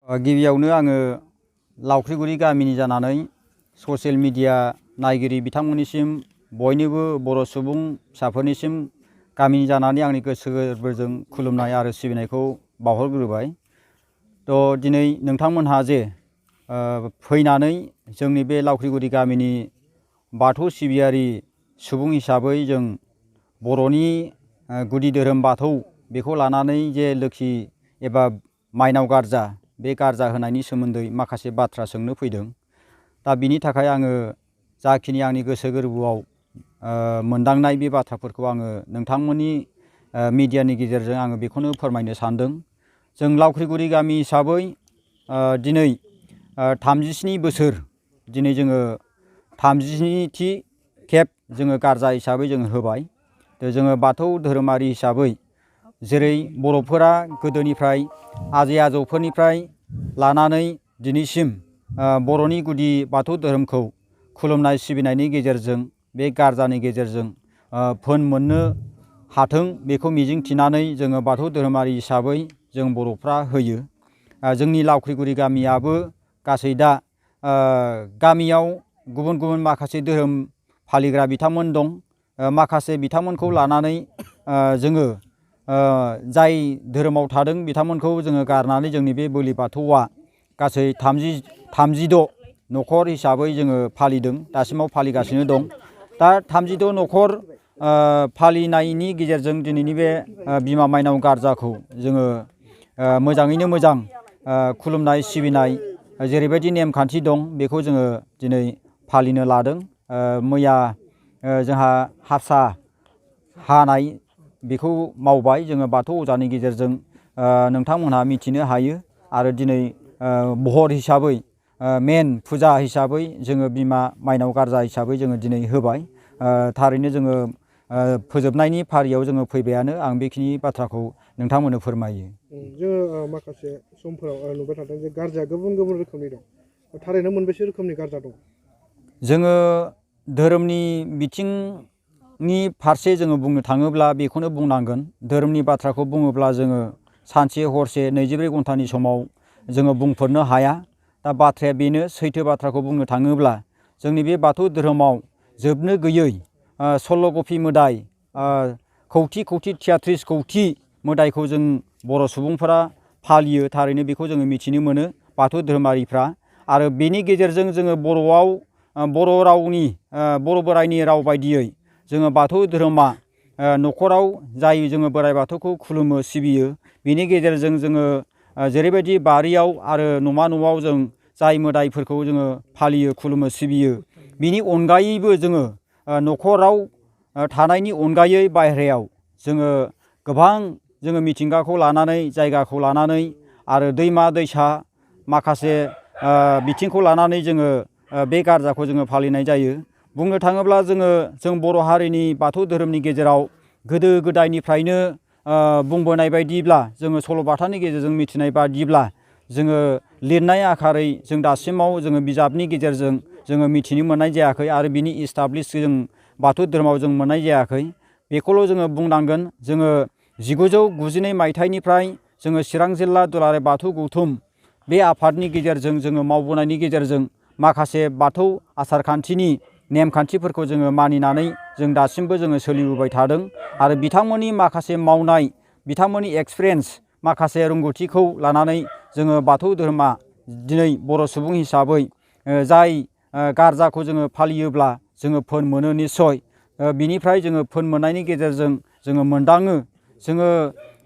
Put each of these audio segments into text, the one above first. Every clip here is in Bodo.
गिबियावनो आङो लावख्रिगुरि गामिनि जानानै ससियेल मिडिया नायगिरि बिथांमोननिसिम बयनिबो बर' सुबुं फिसाफोरनिसिम गामिनि जानानै आंनि गोसो गोरबोजों खुलुमनाय आरो सिबिनायखौ बावहरग्रोबाय। दिनै नोंथांमोनहा जे फैनानै जोंनि बे लावख्रिगुरि गामिनि बाथौ सिबियारि सुबुं हिसाबै जों बर'नि गुदि धोरोम बाथौ बेखौ लानानै जे लोखि एबा माइनाव गारजा बे गारजा होनायनि सोमोन्दै माखासे बाथ्रा सोंनो फैदों। दा बिनि थाखाय आङो जाखिनि आंनि गोसो गोरबोआव मोनदांनाय बे बाथ्राफोरखौ आङो नोंथांमोननि मिडियानि गेजेरजों आङो बेखौनो फोरमायनो सानदों। जों लावख्रिगुरि गामि हिसाबै दिनै 37 बोसोर दिनै जोङो 30थि खेब जोङो गारजा हिसाबै जोङो होबाय। जोङो बाथौ धोरोमारि हिसाबै जेरै बर'फोरा गोदोनिफ्राय आजै आजौफोरनिफ्राय लानानै दिनैसिम बर'नि गुदि बाथौ धोरोमखौ खुलुमनाय सिबिनायनि गेजेरजों बे गारजानि गेजेरजों फोन मोननो हाथों बेखौ मिजिंथिनानै जोङो बाथौ धोरोमारि हिसाबै जों बर'फ्रा होयो। जोंनि लावख्रिगुरि गामियाबो गासै दा गामियाव गुबुन गुबुन माखासे धोरोम फालिग्रा बिथांमोन दं। माखासे बिथांमोनखौ लानानै जोङो जाय धोरोमाव थादों बिथांमोनखौ जोङो गारनानै जोंनि बे बोलि बाथौआ गासै 36 न'खर हिसाबै जोङो फालिदों, दासिमाव फालिगासिनो दं। दा 36 न'खर फालिनायनि गेजेरजों दिनैनि बे बिमा माइनाव गारजाखौ जोङो मोजाङैनो मोजां खुलुमनाय सिबिनाय जेरैबायदि नेमखान्थि दं बेखौ जोङो दिनै फालिनो लादों। मैया जोंहा हारसा हानाय बेखौ मावबाय जोङो बाथौ अजानि गेजेरजों नोंथांमोनहा मिथिनो हायो। आरो दिनै बहर हिसाबै मेन फुजा हिसाबै जोङो बिमा माइनाव गारजा हिसाबै जोङो दिनै होबाय। थारैनो जोङो फोजोबनायनि फारियाव जोङो फैबायानो। आं बेखिनि बाथ्राखौ नोंथांमोननो फोरमायो। जोङो माखासे समफोराव नुबाय थादों जे गारजाया गुबुन गुबुन रोखोमनि दं। थारैनो मोनबेसे रोखोमनि गारजा दं? जोङो धोरोमनि बिथिंनि फारसे जोङो बुंनो थाङोब्ला बेखौनो बुंनांगोन। धोरोमनि बाथ्राखौ बुङोब्ला जोङो सानसे हरसे 24 घन्टानि समाव जोङो बुंफोरनो हाया। दा बाथ्राया बेनो, सैथो बाथ्राखौ बुंनो थाङोब्ला जोंनि बे बाथौ धोरोमाव जोबनो गैयै 16 कौटि मोदाय, कौटि कौटि 33 कौटि मोदायखौ जों बर' सुबुंफोरा फालियो। थारैनो बेखौ जोङो मिथिनो मोनो बाथौ धोरोमारिफ्रा। आरो बेनि गेजेरजों जोङो बर'आव बर' रावनि बर' बोराइनि राव बायदियै जोङो बाथौ धोरोमा न'खराव जाय जोङो बोराइ बाथौखौ खुलुमो सिबियो। बेनि गेजेरजों जोङो जेरैबायदि बारियाव आरो न'मा न'आव जों जाय मोदायफोरखौ जोङो फालियो खुलुमो सिबियो, बिनि अनगायैबो जोङो न'खराव थानायनि अनगायै बाहेरायाव जोङो गोबां जोङो मिथिंगाखौ लानानै जायगाखौ लानानै आरो दैमा दैसा माखासे बिथिंखौ लानानै जोङो बे गारजाखौ जोङो फालिनाय जायो। बुंनो थाङोब्ला जों बर' हारिनि बाथौ धोरोमनि गेजेराव गोदो गोदायनिफ्रायनो बुंबोनाय बायदिब्ला जोङो सल'बाथानि गेजेरजों मिथिनाय बादिब्ला जोङो लिरनाय आखारै जों दासिमाव जोङो बिजाबनि गेजेरजों जोङो मिथिनो मोननाय जायाखै आरो बिनि इस्टाब्लिस जों बाथौ धोरोमाव जों मोननाय जायाखै। बेखौल' जोङो बुंनांगोन। जोङो 1992 मायथाइनिफ्राय जोङो चिरां जिल्ला दुलाराय बाथौ गौथुम बे आफादनि गेजेरजों जोङो मावबोनायनि गेजेरजों माखासे बाथौ आसार खान्थिनि नेमखान्थिफोरखौ जोङो मानिनानै जों दासिमबो जोङो सोलिबोबाय थादों। आरो बिथांमोननि माखासे मावनाय, बिथांमोननि एक्सपिरियेन्स माखासे रोंगौथिखौ लानानै जोङो बाथौ धोरोमा दिनै बर' सुबुं हिसाबै जाय गारजाखौ जोङो फालियोब्ला जोङो फोन मोनो निस्सय। बिनिफ्राय जोङो फोन मोननायनि गेजेरजों जोङो मोनदाङो जोङो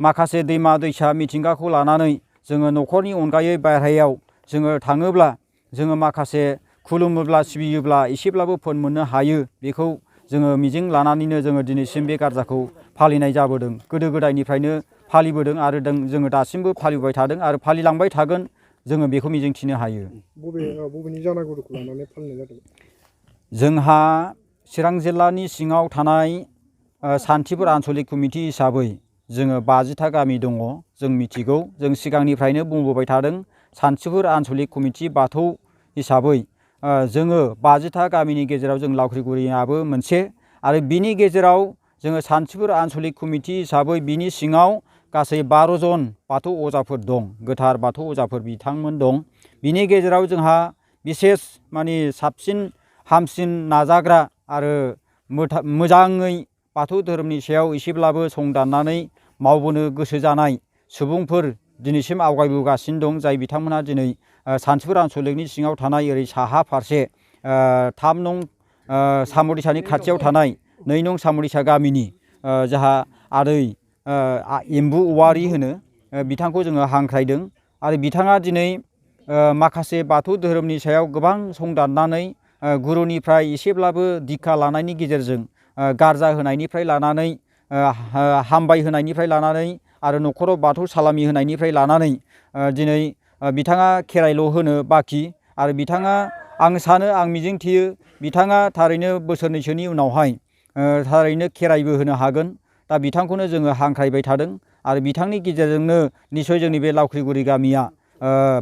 माखासे दैमा दैसा मिथिंगाखौ लानानै जोङो न'खरनि अनगायै बाहेरायाव जोङो थाङोब्ला जोङो माखासे खुलुमोब्ला सिबियोब्ला एसेब्लाबो फोन मोननो हायो। बेखौ जोङो मिजिं लानानैनो जोङो दिनैसिम बे गारजाखौ फालिनाय जाबोदों। गोदो गोदायनिफ्रायनो फालिबोदों आरो जोङो दासिमबो फालिबाय थादों आरो फालिलांबाय थागोन, जोङो बेखौ मिजिंथिनो हायो। बबेनि जानागुरुखौ लानानै फालिनाय जादों? जोंहा चिरां जिल्लानि सिङाव थानाय सान्थिपुर आन्सलिक कमिटि हिसाबै जोङो 50था गामि दङ। जों मिथिगौ, जों सिगांनिफ्रायनो बुंबोबाय थादों सान्थिपुर आन्सलिक कमिटि बाथौ हिसाबै जोङो 50था गामिनि गेजेराव जों लावख्रिगुरियाबो मोनसे। आरो बिनि गेजेराव जोङो सान्थिपुर आन्सलिक कमिटि हिसाबै बिनि सिङाव गासै 12 जन बाथौ अजाफोर दं, गोथार बाथौ अजाफोर बिथांमोन दं। बिनि गेजेराव जोंहा बिसेस माने साबसिन हामसिन नाजाग्रा आरो मोजाङै बाथौ धोरोमनि सायाव एसेब्लाबो संदाननानै मावबोनो गोसो जानाय सुबुंफोर दिनैसिम आवगायबोगासिनो दं, जाय बिथांमोना दिनै सानसुर आन्सलिकनि सिङाव थानाय ओरै साहा फारसे 3 नं सामरिसानि खाथियाव थानाय 2 नं सामरिसा गामिनि जाहा आदै एम्बु औवारि होनो, बिथांखौ जोङो हांख्रायदों। आरो बिथाङा दिनै माखासे बाथौ धोरोमनि सायाव गोबां संदाननानै गुरुनिफ्राय एसेब्लाबो दिक्षा लानायनि गेजेरजों गारजा होनायनिफ्राय लानानै हामबाय होनायनिफ्राय लानानै आरो न'खराव बाथौ सालामि होनायनिफ्राय लानानै दिनै बिथाङा खेराइल' होनो बाखि। आरो बिथाङा आं सानो, आं मिजिंथियो बिथाङा थारैनो बोसोरनैसोनि उनावहाय थारैनो खेराइबो होनो हागोन। दा बिथांखौनो जोङो हांख्रायबाय थादों। आरो बिथांनि गेजेरजोंनो निसय जोंनि बे लावख्रिगुरि गामिया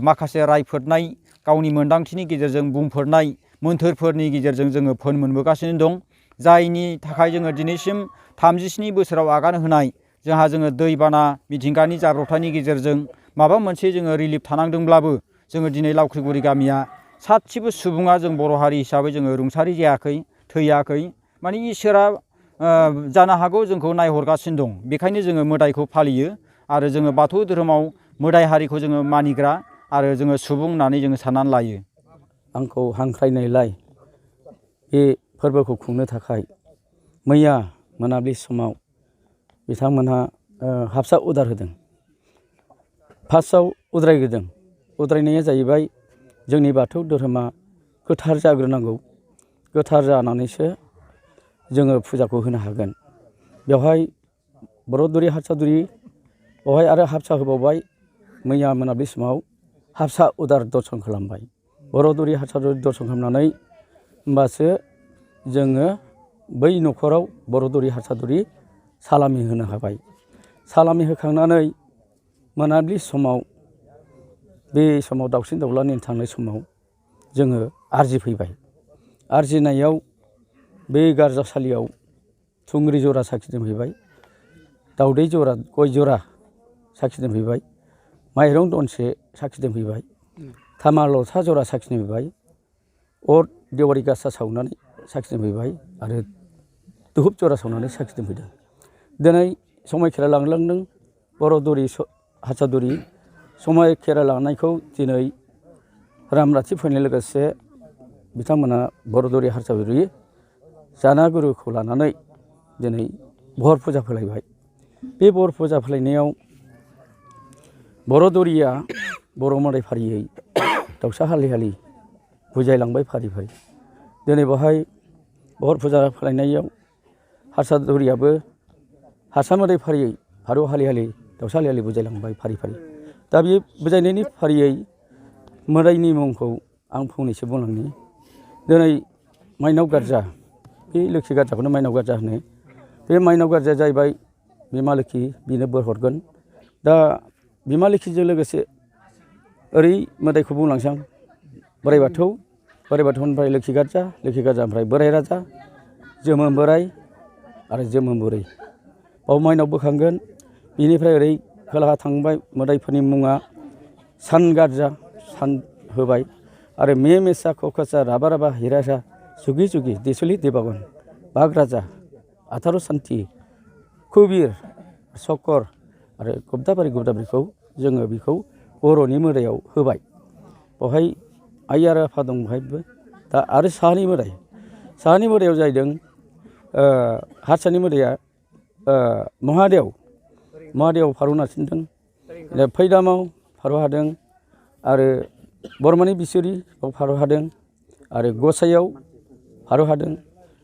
माखासे रायफोदनाय गावनि मोन्दांथिनि गेजेरजों बुंफोरनाय मोन्थोरफोरनि गेजेरजों जोङो फोन मोनबोगासिनो दं, जायनि थाखाय जोङो दिनैसिम 37 बोसोराव आगान होनाय जोङो दैबाना मिथिंगानि जाब्रबथायनि गेजेरजों माबा मोनसे जोङो रिलिफ थानांदोंब्लाबो जोङो दिनै लावख्रिगुरि गामिया सासेबो सुबुङा जों बर' हारि हिसाबै जोङो रुंसारि जायाखै, थैयाखै। माने इसोरा जानो हागौ जोंखौ नायहरगासिनो दं, बेखायनो जोङो मोदायखौ फालियो। आरो जोङो बाथौ धोरोमाव मोदाय हारिखौ जोङो मानिग्रा आरो जोङो सुबुं होननानै जोङो साननानै लायो। आंखौ हांख्रायनायलाय बे फोरबोखौ खुंनो थाखाय मैया मोनाबिलि समाव बिथांमोनहा हाबसा अर्डार होदों। फार्स्टआव उद्रायग्रोदों। उद्रायनाया जाहैबाय जोंनि बाथौ धोरोमा गोथार जाग्रोनांगौ, गोथार जानानैसो जोङो फुजाखौ होनो हागोन। बेवहाय बर' दौरि हारसा दौरि बेवहाय आरो हाबसा होबावबाय। मैया मोनाबिलि समाव हाबसा अर्डार दर्शन खालामबाय। बर' दौरि हारसा दौरि दर्शन खालामनानै होमबासो जोङो बै न'खराव बर' दौरि हारसा दौरि सालामि होनो हाबाय। सालामि होखांनानै मोनाबिलि समाव बे समाव दाउसिन दाउला नेनो थांनाय समाव जोङो आरजिफैबाय। आरजिनायाव बे गारजासालियाव थुंग्रि जरा साखि दोनफैबाय, दाउदै जरा, गय जरा साखि दोनफैबाय, माइरं दनसे साखि दोनफैबाय, थामा लथा जरा साखि दोनफैबाय, अर देवारि गासा सावनानै साखि दोनफैबाय आरो धुप जरा सावनानै साखि दोनफैदों। दिनै समायखेरा लांलांदों बर' दौरि हारसा दौरि समायखेरा लांनायखौ दिनै रामराथि फैनाय लोगोसे बिथांमोना बर' दौरि हारसा दौरि जानागुरुखौ लानानै दिनै भर फुजा फोलायबाय। बे भर फुजा फोलायनायाव बर' दौरिया बर' मोदाय फारियै दाउसा हालि हालि बुजायलांबाय फारि फारि। दिनै बेवहाय भर फुजा फोलायनायाव हारसा दौरियाबो हारसा मोदाय फारियै फारौ हालि हालि दाउसा हालि हालि बुजायलांबाय फारि फारि। दा बे बुजायनायनि फारियै मोदायनि मुंखौ आं फंनैसो बुंलांनि। दिनै माइनाव गारजा, बे लोखि गारजाखौनो माइनाव गारजा होनो। बे माइनाव गारजाया जाहैबाय बिमा लोखि, बिनो बोर हरगोन। दा बिमा लोखिजों लोगोसे ओरै मोदायखौ बुंलांसै आं। बोराइ बाथौ, बोराइ बाथौनिफ्राय लोखि गारजा, लोखि गारजानिफ्राय बोराइ राजा, जोमोम बोराइ आरो जोमोम बुरै। बाव माइनाव बोखांगोन। बिनिफ्राय ओरै खोलाहा थांबाय मोदायफोरनि मुङा सान गारजा, सान होबाय आरो मे मेसा खखासा राबा राबा हिरासा जुगि जुगि देसुलि देबागन, बाग राजा, आथार' सान्थि, कुबिर, चकर आरो गुबदाबारि गुबदाबारिखौ जोङो बेखौ बर'नि मोदायाव होबाय। बेवहाय आइ आरो आफा दं बेवहायबो। दा आरो साहानि मोदाय, साहानि मोदायाव जाहैदों हारसानि मोदाया महादेव, महादेवआव फारौ नारसिनदों। फैदामाव फारौ हादों आरो बरमानि बिसुरि बाव फारौ हादों आरो गसाइयाव फारौ हादों।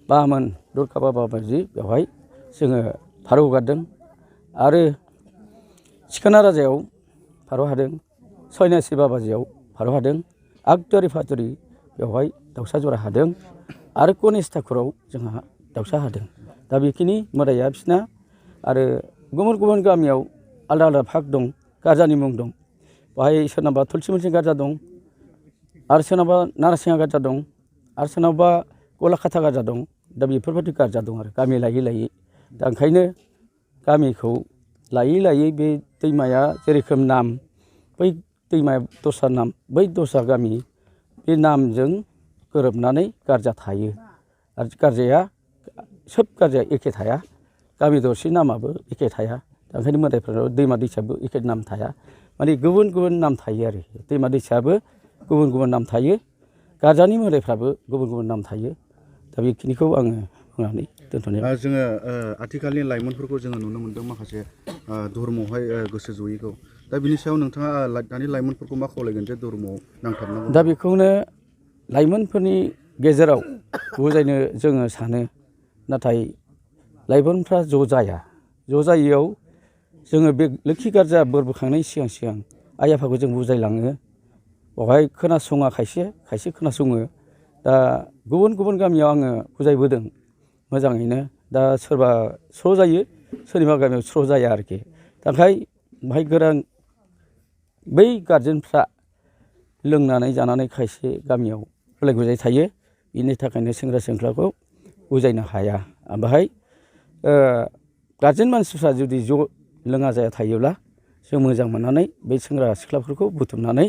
बामोन दुर्गा बाबा बायदि बेवहाय जोङो फारौ हगारदों आरो सिखोना राजायाव फारौ हादों, सयनासि बाबाजियाव फारौ हादों, आगदारि फादुरि बेवहाय दाउसा जरा हादों आरो गनेश ठाकुराव जोंहा दाउसा हादों। दा बेखिनि मोदाया बिसिना आरो गुबुन गुबुन गामियाव आलदा आलदा भाग दं, गारजानि मुं दं। बाहाय सोरनाबा तुलसि मोनसि गारजा दं आरो सोरनाबा नारासिङा गारजा दं आरो सोरनावबा गलाखाथा गारजा दं। दा बेफोरबायदि गारजा दं आरो गामि लायै लायै। दा ओंखायनो गामिखौ लायै लायै बे दैमाया जेरोखोम नाम बै दैमाया दस्रा नाम बै दस्रा गामि बे नामजों गोरोबनानै गारजा थायो आरो गारजाया सोब गारजाया एखे थाया गामि दरसे नामाबो एखे थाया ओंखायनो मोदायफोरनाव दैमा दैसायाबो एखे नाम थाया माने गुबुन गुबुन नाम थायो आरो दैमा दैसायाबो गुबुन गुबुन नाम थायो गारजानि मोदायफ्राबो गुबुन गुबुन नाम थायो दा बेखिनिखौ आङो बुंनानै दोनथ'नाय जोङो आथिखालनि लाइमोनफोरखौ जोङो नुनो मोन्दों माखासे धर्मआवहाय गोसो जयैखौ दा बिनि सायाव नोंथाङा दानि लाइमोनफोरखौ मा खावलायगोन जे धर्मआव नांथाबनांगौ दा बेखौनो लाइमोनफोरनि गेजेराव बुजायनो जोङो सानो नाथाय लाइमोनफ्रा ज' जाया ज' जायैयाव जोङो बे लोखि गारजा बोर बोखांनायनि सिगां सिगां आइ आफाखौ जों बुजायलाङो बेवहाय खोनासङा खायसे खोनासङो दा गुबुन गुबुन गामियाव आङो बुजायबोदों मोजाङैनो दा सोरबा स्र' जायो सोरनिबा गामियाव स्र' जाया आरोखि दा ओंखाय बाहाय गोरों बै गारजेनफ्रा लोंनानै जानानै खायसे गामियाव गुलाय गुजाय थायो बिनि थाखायनो सेंग्रा सिख्लाखौ बुजायनो हाया बाहाय गारजेन मानसिफ्रा जुदि ज' लोङा जाया थायोब्ला जों मोजां मोननानै बे सेंग्रा सिख्लाफोरखौ बुथुमनानै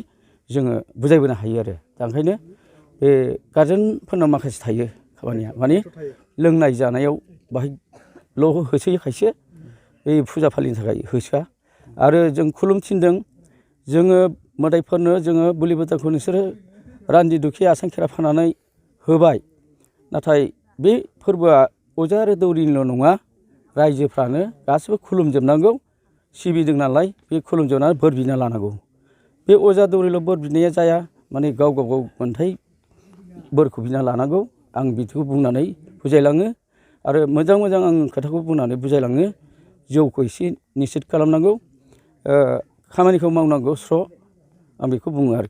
जोङो बुजायबोनो हायो आरो दा ओंखायनो बे गारजेनफोरनाव माखासे थायो खामानिया माने लोंनाय जानायाव बाहायल' होसोयो खायसे बे फुजा फालिनो थाखाय होसोआ आरो जों खुलुम थिनदों जोङो मोदायफोरनो जोङो बुलि बोदानखौ नोंसोरो रान्दि दुखि आसान खेरा फाननानै होबाय नाथाय बे फोरबोआ अजा आरो दौरिनिल' नङा रायजोफ्रानो गासिबो खुलुमजोबनांगौ सिबिदों नालाय बे खुलुमजोबनानै बोर बिना लानांगौ बे अजा दौरिल' बोर बिनाया जाया माने गाव मोन्थाय बोरखौ बिना लानांगौ आं बिदिखौ बुंनानै बुजायलाङो आरो मोजां आं खोथाखौ बुंनानै बुजायलाङो जौखौ एसे निसिथ खालामनांगौ खामानिखौ मावनांगौ स्र' आं बेखौ बुङो आरो